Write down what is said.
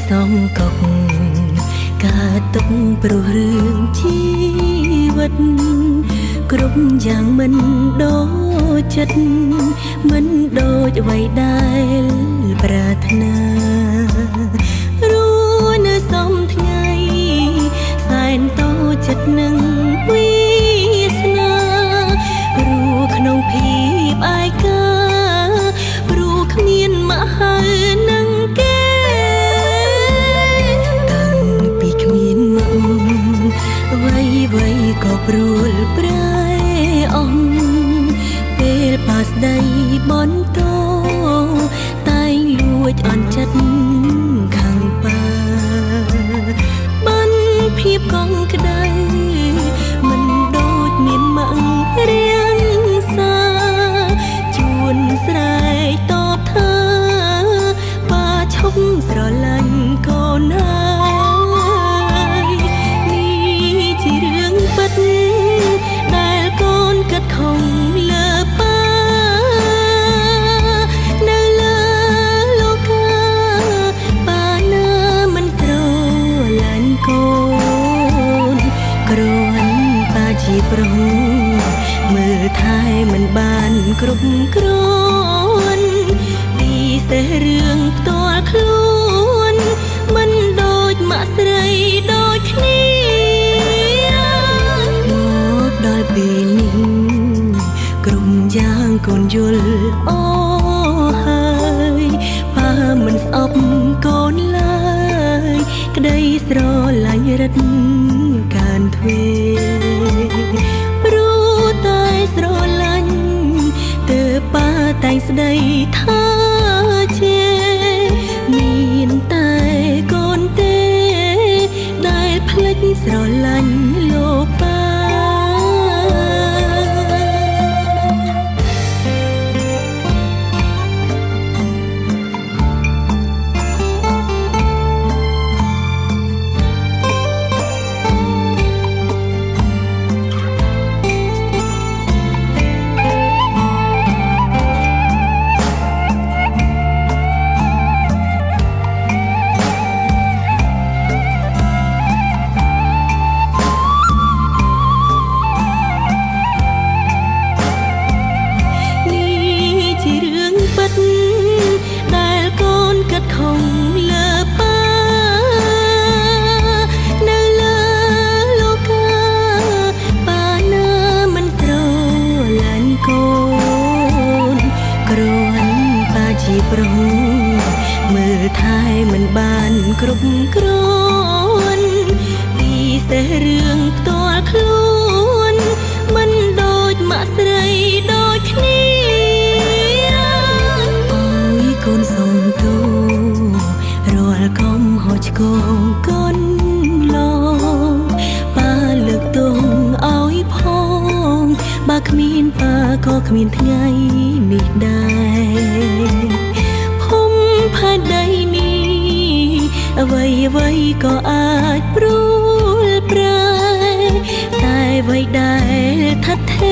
សំកុកកើតទុកព្រោះរឿងជីវិតគ្រប់យ៉ាងមិនដូចចិត្តមិនដូចអ្វីដែលប្រាថ្នារស់នៅសំថ្ងៃសែនតូចចិត្តនឹងវាសនារស់ក្នុងភាពឯកាព្រោះគ្មានមហានឹងគេតាំងពីគ្មានមកអ្វីៗក៏ព្រួលប្រែអស់ពេលប៉ាស្ដីបនតតែងលួចអន់ចិត្តខាងប៉ាបានភាពកងក្ដៅមិនដូចមានម៉ាំងរៀងសាជួនស្រែកតបថាប៉ាឈប់ស្រឡាញ់កូនហើយនេះជារឿងពិតដែលកូនគិតខំលើប៉ានៅលើលោកាប៉ាណាមិនស្រឡាញ់កូនគ្រាន់ប៉ាជាប្រុសមើលថែមិនបានគ្រប់គ្រាន់ពិសេសរឿងផ្ទាល់ខ្លួនមិនដូចម៉ាក់ស្រីដូចគ្នាមកដល់ពេលនេះក្រុមយ៉ាងកូនយល់អូហើយប៉ាមិនស្អប់កូនឡើយក្តីស្រឡាញ់រិតកានទ្វេព្រោះតែស្រឡាញ់ទើបប៉ាតែងស្ដីថាជាមានតែកូនទេដែលភ្លេចស្រឡាញ់លោកប៉ាដែលកូនគិតខំលើប៉ានៅលើលោកាប៉ាណាមិនស្រឡាញ់កូនគ្រាន់ប៉ាជាប្រុសមើលថែមិនបានគ្រប់គ្រាន់ពិសេសរឿងផ្ទាល់ខ្លួនមិនដូចម៉ាក់ស្រីដូចគ្នាកូនសុំទោរាល់កំហុសឆ្គងកូនឡងប៉ាលើកទងឲ្យផងបើគ្មានប៉ាក៏គ្មានថ្ងៃនេះដែរភូមិផែនដីនេះអ្វីៗក៏អាចព្រួលប្រែតែអ្វីដែលថិតថេ